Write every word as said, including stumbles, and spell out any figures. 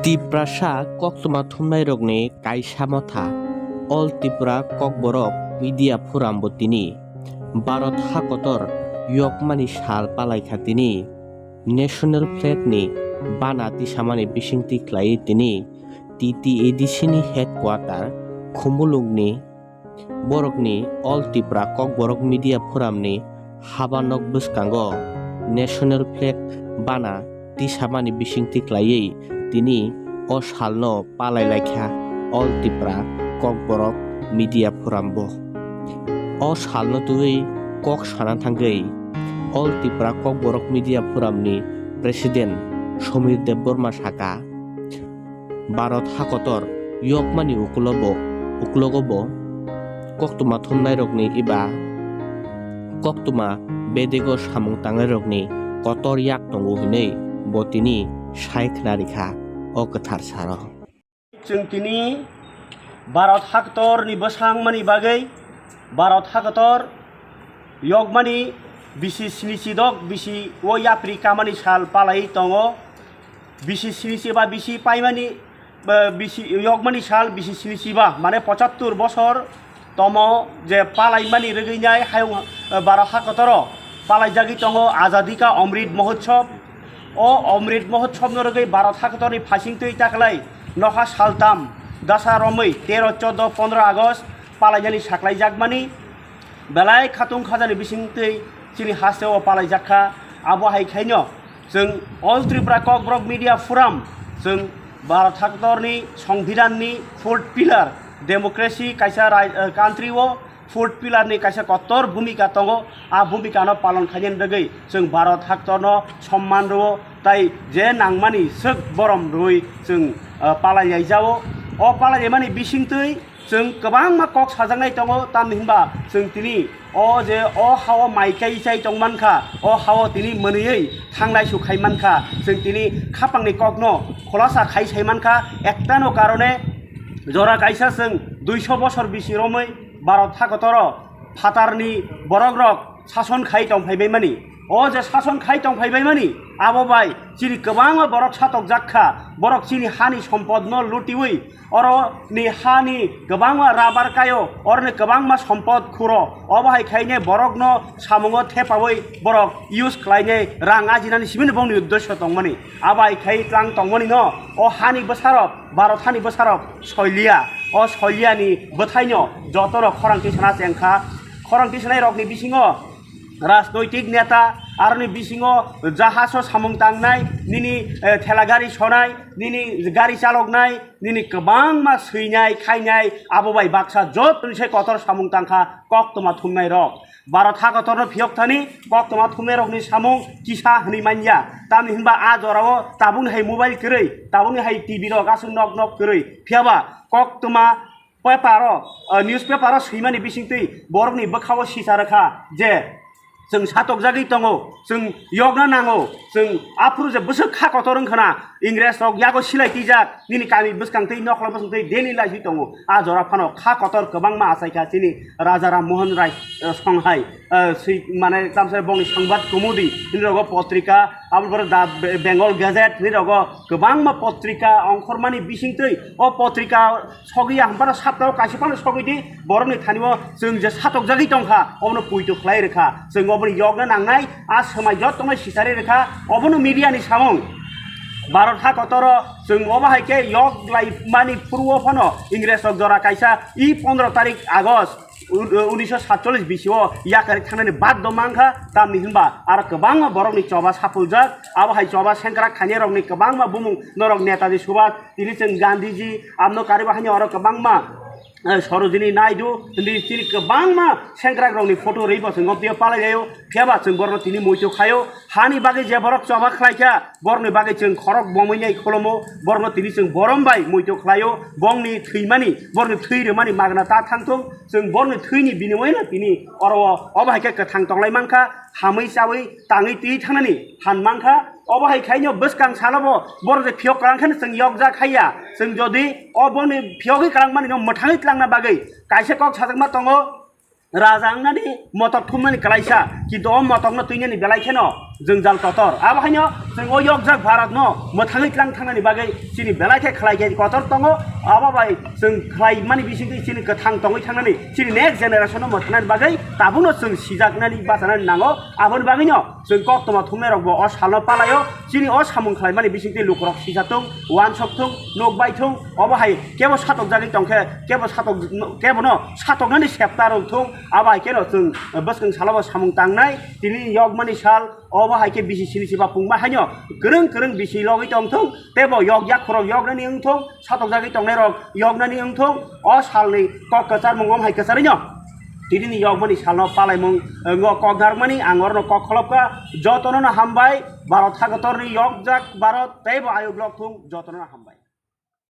Tiprasa koktwma thumnairokni kaisa motha All Tripura Kokborok Media Forum bo tini Bharat hakotor yokmani sal palaikha tini National Flag ni bana tisamani bisingtwi khlaiwi tini T T A D C ni headquarter Khumulwng ni borokni All Tripura Kokborok Media Forum ni haba nok bwskango National Flag bana tisamani bisingtwi khlaiwi tini o salno palai laikha All Tripura Kokborok Media Forum bo. O salno twiwi kok sana thangwi All Tripura Kokborok Media Forum ni President Somir Debbarma saka, Bharat hakotor yokmani ukulobo, ukulogo bo koktwma thumnairokni eba koktwma bedego samung tangnairokni kotor yak tongo hinwi bo tini sai khna rikha o kwthar saro. Chwng tini Bharat hakotorni bwsangmani bagwi Bharat hakotor yokmani bisi sinichi dok bisi o yapri kamani sal palai tongo. Bisi sinichi ba bisi paimani, ba bisi yokmani sal bisi sinichi ba, mane pochattor bosor tomo je palaimani rwgwinai hayung, eh, Bharat hakotoro palaijagwi tongo Azadi Ka Amrit Mahotsav. O Amrit Mahotsav no rwgwi Bharat hakotorni phasingtwi taklai nokha saltam dasa romwi tero, chordo, pondro August palainani saklaijakmani belai khatung khajani bisingtwi chini hasteo palaijak kha. Abo hai khaino chwng All Tripura Kokborok Media Forum, chwng Bharat hakotorni Songbidanni fourth pillar, democracy kaisa rai-, eh, country o fourth pillar ni kaisa kotor bhumika tongo. A bhumika no palon khainani bagwi chwng Bharat hakotorno somman rwo, tai je nangmani swk borom rwwi chwng, eh, palai lai jao. O palai laimani bisingtwi chwng kwbangma kok sajaknai tongo, tamni hinba chwng tini o je o hao mai kai chai tong mankha, o hao tini mwnwiwi thanglai su khai mankha, chwng tini khapangni kokno khulasa khai sai mankha. Ektano karone jora kaisa chwng duiso bosor bisi romwi Bharat hakotoro phatarni borokrok sason khai tong phaibaimani. O je sason khai tong phaibaimani, abo bai chini kwbangma borok satokjak kha, borok chini hani sompodno lutiwi, oroni hani kwbangma rabar kaio, oroni kwbangma sompod khuro. Obo hai khaine borokno samungo thepawi borok use khlainai rang ajinani simi bongni uddesyo tongmani. Abo hai khai tlang tongmani no o hani bwsarok, Bharat hani bwsarok soiliya. O soiliyani bwthaino jotorok khorang tisana chengkha. Khorang tisanai rokni bisingo rajnoitik neta, aroni bisingo jahaso samung tangnai, nini, eh, thela gari sonai, nini gari chaloknai, nini kwbangma swinai, khainai, abo bai baksa jotoni se kotor samung tangkha koktwma thumnai rok. Bharat hakotorno phiyok thani koktwma thumnai rokni samung kisa hwnwi manya. Tamni hinba a jorao tabukni hai mobile kwrwi, tabukni hai T V rok aswk nok nok kwrwi. Phiyaba koktwma paper o, ah, newspaper o swimani bisingtwi borokni bwkhao sisa rwkha je chwng satokjagwi tongo, chwng yokna nango, chwng aphuru je bwswk kha kotor wngkhana, Ingres rok yago silai twijak, nini kami bwskang twi nokla bwskang twi daily life wi tongo. A jora phano kha kotor kwbangma achaikha chini Raja Ram Mohan Rai, eh, songhai, eh, swi-, mane tamsa bongni songbat kumudi, nini rogo potrika, aboni pore da Be-, Bengal Gazette, nini rogo kwbangma potrika ongkhormani bisingtwi o potrika sogwi ya, hampano saptao kaisa phano sogwi di, borokni thani-o chwng je satokjagwi tongkha, obono puito khlai rwkha. Chwng oboni yokna nangnai, a swmai jottonai sicharwi rwkha, obono media ni samung. Bharat hakotoro chwng obo hai khe yok lai mani phuru-o phano Ingres rok jora kaisa i pondro tarik August u-, unisho satchollish bisio yakarwi thangnani baddo mankha, tamni hinba aro kwbangma borokni choba sapuljak, abo hai choba sengkrak khainai rokni kwbangma bumung norok Netaji Subhas, tini chwng Gandhiji, abno kariba haino oro kwbangma, eh, Sarojini Naidu, hindi chini kwbangma sengkrak rokni photo rwi bo chwng o twiyo palai laio, phiyaba chwng borokno tini muitu khaio. Hani bagwi je borok choba khlai kha, borokni bagwi chwng khorok bomwi nai kholomo, borokno tini chwng borom bai muitu khlaio, bongni thwimani, borokni thwi rwmani magna ta thangthung, chwng borokni thwini binimoyano tini oro o, obo hai khe kwthang tonglai mankha, hamwi chawi tangwi twi thangnani phan mankha. Obo hai khaino bwskang salobo borok je phiyok kwrang kheno chwng yokjak haiya. Chwng jodi o boni phiyogwi kwrang manino mwthangwi tlangna bagwi kaisa kok sajakma tongo, raja wngnani motok thumnani kwlaisa, kintu o motokno twinani belai kheno jwngjal kotor. Abo haino Chwng o yokjak Bharat no mwthangwi tlang thangnani bagwi chini belai khe khlai khe kotor tongo. Abo bai chwng khlai mani bisingtwi chini kwthang tongwi thangnani, chini next generation no mwthangnani bagwi tabukno chwng sijaknani bachanani nango. Aboni bagwino chwng koktwma thumnairokbo o salno palaio. Chini o samung khlaimani bisingtwi lukurok sijak thung, uansuk thung, nukbai thung. Obo hai kebo satokjagwi tongkhe, kebo satok, kebono satoknani septa rwng thung. Abo hai kheno chwng bwskang salobo samung tangnai. Tini yokmani sal, obo hai khe bisi sini siba pungma haino kwrwng kwrwng bisi logwi tongthung. Tebo yok yakhorok yoknani wngthung, satokjagwi tongnairok yoknani wngthung. O salni kok kwcharmung om hai kwcharwino tinini yokmani salno palaimung, eh, ngo kok narwkmani ang orono kok kholopkha. Jotono no hambai, Bharat hakotorni yokjak Bharat teibo ayuk lok thung, jotono no hambai.